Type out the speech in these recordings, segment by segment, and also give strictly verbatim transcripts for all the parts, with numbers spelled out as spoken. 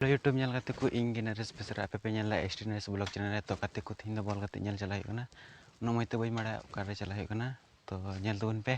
Hello YouTube ᱧᱮᱞ ᱜᱟᱛᱮ ᱠᱚ, ᱤᱧ ᱜᱮ ᱱᱚᱨᱮᱥ ᱵᱮᱥᱨᱟ, ᱟᱯᱮ ᱯᱮ ᱧᱮᱞ ᱮᱫᱟ S T Nurse Vlog channel ᱨᱮ᱾ ᱛᱚ ᱜᱟᱛᱮ ᱠᱚ, ᱛᱮᱦᱮᱧ ᱫᱚ ᱵᱚᱞ ᱜᱟᱛᱮᱜ ᱧᱮᱞ ᱪᱟᱞᱟᱜ ᱦᱩᱭᱩᱜ ᱠᱟᱱᱟ᱾ ᱩᱱᱟᱹᱜ ᱢᱚᱡᱽ ᱛᱮ ᱵᱟᱹᱧ ᱵᱟᱲᱟᱭᱟ ᱚᱠᱟᱨᱮ ᱪᱟᱞᱟᱜ ᱦᱩᱭᱩᱜ ᱠᱟᱱᱟ, ᱛᱚ ᱧᱮᱞ ᱛᱟᱵᱚᱱ ᱯᱮ᱾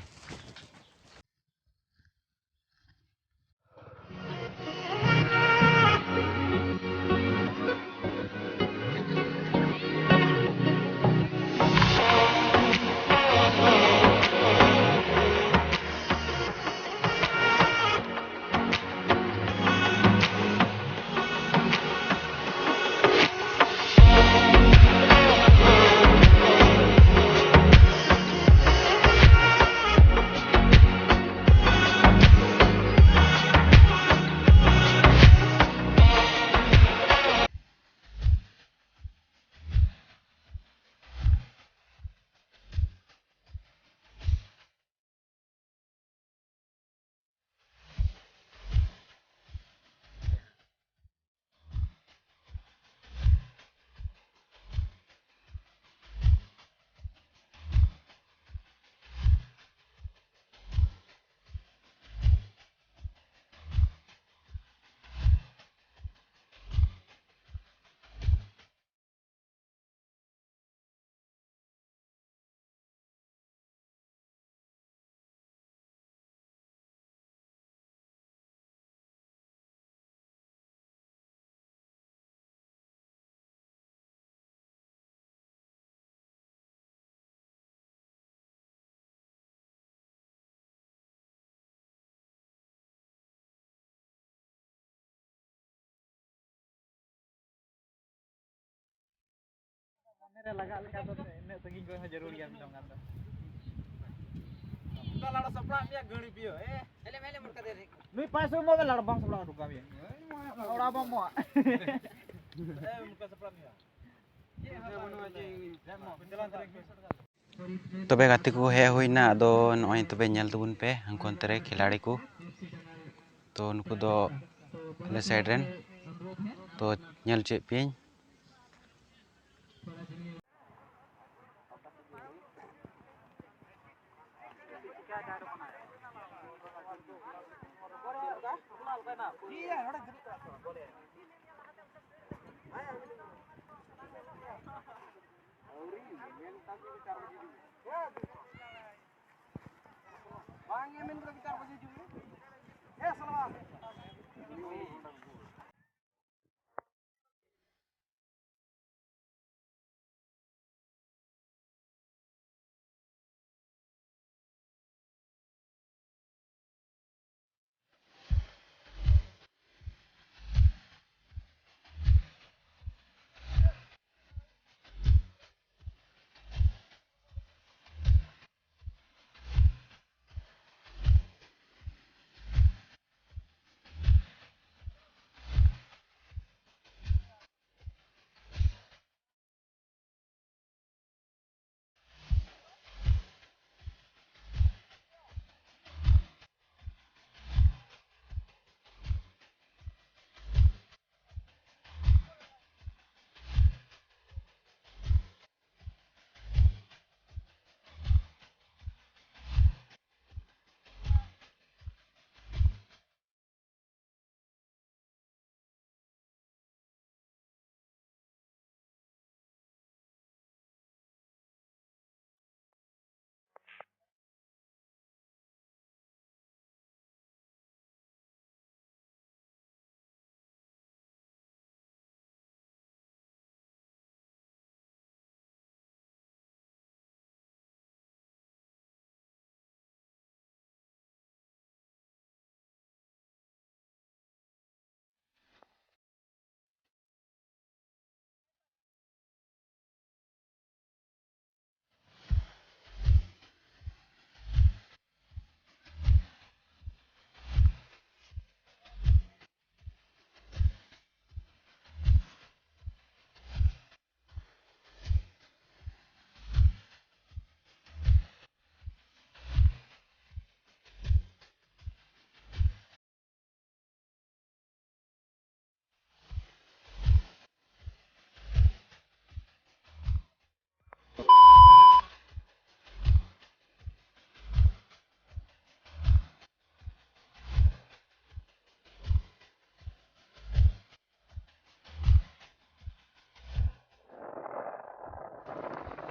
ᱢᱚᱱᱮ ᱨᱮ ᱞᱟᱜᱟᱜ ᱞᱮᱠᱟ ᱫᱚ ᱤᱱᱟᱹᱜ ᱥᱟᱺᱜᱤᱧ ᱠᱷᱚᱱ ᱦᱚᱸ ᱡᱟᱹᱨᱩᱲ ᱜᱮᱭᱟ ᱢᱤᱫᱴᱟᱝ ᱜᱟᱱ ᱫᱚ᱾ ᱚᱱᱠᱟ ᱞᱟᱲᱟ ᱥᱟᱯᱲᱟᱣ ᱢᱮᱭᱟ ᱜᱟᱹᱲᱤ ᱯᱤᱭᱳ, ᱮ? ᱱᱩᱭ ᱯᱟᱭᱥᱩ ᱢᱟ ᱵᱮ ᱞᱟᱲᱟ ᱵᱟᱝ ᱥᱟᱯᱲᱟᱣ ᱦᱚᱴᱚ ᱠᱟᱜ ᱢᱮᱭᱟ᱾ ᱚᱲᱟᱜ ᱵᱟᱝ ᱢᱚᱜᱼᱟ᱾ ᱮ, ᱚᱱᱠᱟ ᱥᱟᱯᱲᱟᱣ ᱢᱮᱭᱟ᱾ ᱪᱮᱫ ᱦᱚᱸ ᱵᱟᱹᱱᱩᱜᱼᱟ, ᱪᱮᱫ ᱜᱮ᱾ ᱪᱟᱞᱟᱣ ᱛᱟᱨᱟ ᱠᱚ᱾ ᱛᱚᱵᱮ ᱜᱟᱛᱮ ᱠᱚ ᱦᱮᱡ ᱦᱩᱭᱱᱟ, ᱟᱫᱚ ᱱᱚᱜᱼᱚᱭ ᱛᱚᱵᱮ ᱧᱮᱞ ᱛᱟᱵᱚᱱ ᱯᱮ ᱦᱟᱱᱠᱩ ᱚᱱᱛᱮ ᱨᱮ ᱠᱷᱤᱞᱟᱲᱤ ᱠᱚ᱾ ᱛᱚ ᱱᱩᱠᱩ ᱫᱚ ᱟᱞᱮ side ᱨᱮᱱ, ᱛᱚ ᱧᱮᱞ ᱦᱚᱪᱚᱭᱮᱫ ᱯᱮᱭᱟᱹᱧ᱾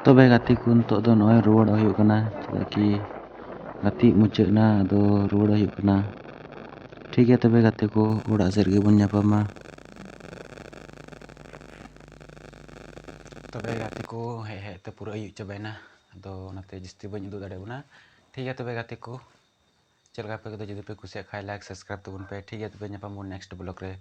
ᱛᱚᱵᱮ ᱜᱟᱛᱮ ᱠᱚ, ᱱᱤᱛᱚᱜ ᱫᱚ ᱱᱚᱜᱼᱚᱭ ᱨᱩᱣᱟᱹᱲᱚᱜ ᱦᱩᱭᱩᱜ ᱠᱟᱱᱟ, ᱪᱮᱫᱟᱜ ᱠᱤ ᱜᱟᱛᱮᱜ ᱢᱩᱪᱟᱹᱫ ᱮᱱᱟ, ᱟᱫᱚ ᱨᱩᱣᱟᱹᱲᱚᱜ ᱦᱩᱭᱩᱜ ᱠᱟᱱᱟ᱾ ᱴᱷᱤᱠ ᱜᱮᱭᱟ ᱛᱚᱵᱮ ᱜᱟᱛᱮ ᱠᱚ, ᱚᱲᱟᱜ ᱥᱮᱫ ᱨᱮᱜᱮ ᱵᱚᱱ ᱧᱟᱯᱟᱢᱟ᱾ ᱛᱚᱵᱮ ᱜᱟᱛᱮ ᱠᱚ, ᱦᱮᱡ ᱦᱮᱡ ᱛᱮ ᱯᱩᱨᱟᱹ ᱟᱹᱭᱩᱵ ᱪᱟᱵᱟᱭᱮᱱᱟ, ᱟᱫᱚ ᱚᱱᱟᱛᱮ ᱡᱟᱹᱥᱛᱤ ᱵᱟᱹᱧ ᱩᱫᱩᱜ ᱫᱟᱲᱮᱭᱟᱵᱚᱱᱟ᱾ ᱴᱷᱤᱠ ᱜᱮᱭᱟ ᱛᱚᱵᱮ ᱜᱟᱛᱮ ᱠᱚ, ᱪᱮᱫ ᱞᱮᱠᱟ ᱟᱯᱮ ᱠᱚᱫᱚ ᱡᱩᱫᱤ ᱯᱮ ᱠᱩᱥᱤᱭᱟᱜ ᱠᱷᱟᱡ like subscribe ᱛᱟᱵᱚᱱ ᱯᱮ᱾ ᱴᱷᱤᱠ ᱜᱮᱭᱟ ᱛᱚᱵᱮ, ᱧᱟᱯᱟᱢ ᱵᱚᱱ next vlog ᱨᱮ᱾